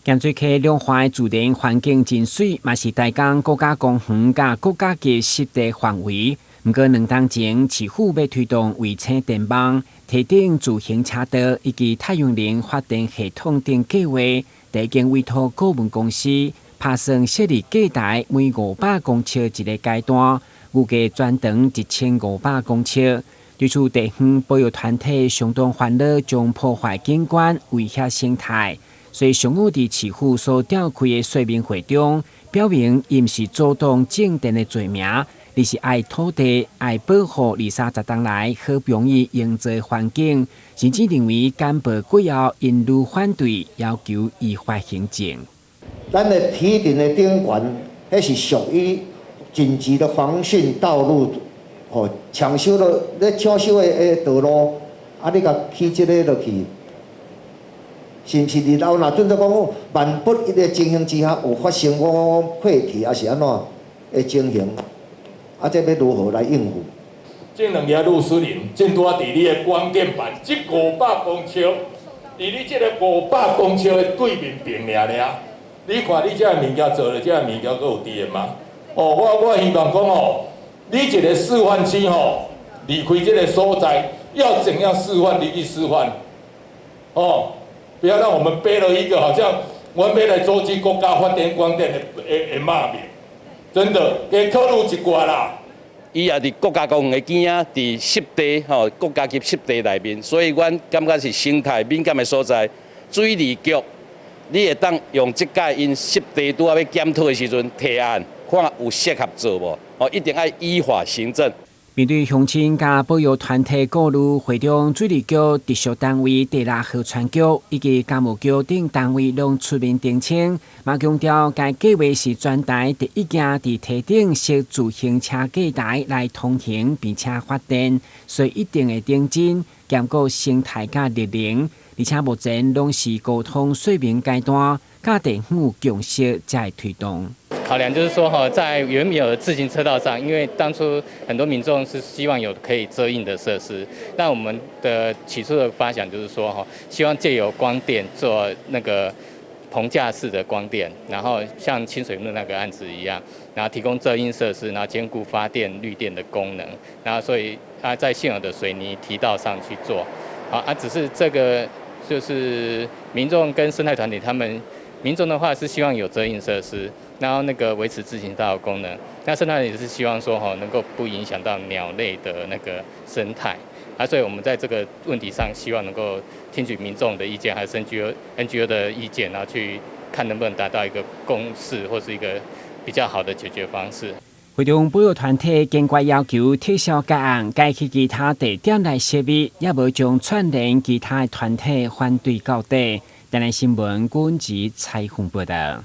鹹水溪兩岸自然環境真媠，嘛是台江國家公園佮國家級濕地範圍。毋過2冬前，市府欲推動衛星電網、提頂自行車道以及太陽能發電系統等計劃，已經委託顧問公司拍算設立隔台每500公尺一個階段，預計全長1500公尺。對此，地方保育團體相當煩惱，將破壞景觀、威脅生態。所以上午佇市府所召開的說明會中，表明伊毋是阻擋種電的罪名，而是愛土地、愛保護二三十冬來好不容易營造環境，甚至認為簡報過後，𪜶愈反對，要求依法行政。咱的堤頂的頂懸，彼是屬於緊急的防汛道路，吼，搶修的咧搶修的道路，啊，你共起這个落去，是毋是日後若準作講萬不一的情形之下，有發生講潰堤，抑是按怎的情形，啊，這欲如何來應付？這兩个鑰匙林，正拄仔佇你的光電板，這五百公尺，佇你這个五百公尺的對面爿爾爾，你看你這个物件做咧，這个物件閣有佇的嗎？哦，我希望講哦，你一个示範區吼，離開這个所在，要怎樣示範？你去示範，哦，不要讓我們背了一個好像我們欲來阻止國家發展光電的罵名，真的，加考慮一寡啦。伊也佇國家公園的邊仔，佇濕地吼，國家級濕地內面，所以阮感覺是生態敏感的所在。水利局，你會當用這屆𪜶濕地拄仔欲檢討的時陣提案，看有適合做無？哦，一定愛依法行政。面對鄉親佮保育團體顧慮，會中水利局直屬單位地熱河川局以及工務局等單位攏出面澄清，嘛強調該計劃是全台第一件佇堤頂設自行車隔台來通行並且發電，所以一定會認真兼顧生態佮綠能，而且目前攏是溝通說明階段，佮地方有共識才會推動。考量就是說，哈，在原有的自行車道上，因為當初很多民眾是希望有可以遮蔭的設施，那我們的起初的發想就是說，哈，希望借由光電做那個棚架式的光電，然後像清水路那個案子一樣，然後提供遮蔭設施，然後兼顧發電、綠電的功能，然後所以它在現有的水泥堤道上去做，好啊，只是這個就是民眾跟生態團體他們。民眾的話是希望有遮蔭設施，然後那個維持自行道的功能。那生態也是希望說，吼，能夠不影響到鳥類的那個生態。啊，所以我們在這個問題上，希望能夠聽取民眾的意見，還是 NGO 的意見，然後去看能不能達到一個共識，或是一個比較好的解決方式。會中保育團體堅決要求撤銷該案，改去其他地點來設立，也無將串聯其他團體反對到底。台南新聞軍籍採訪報道。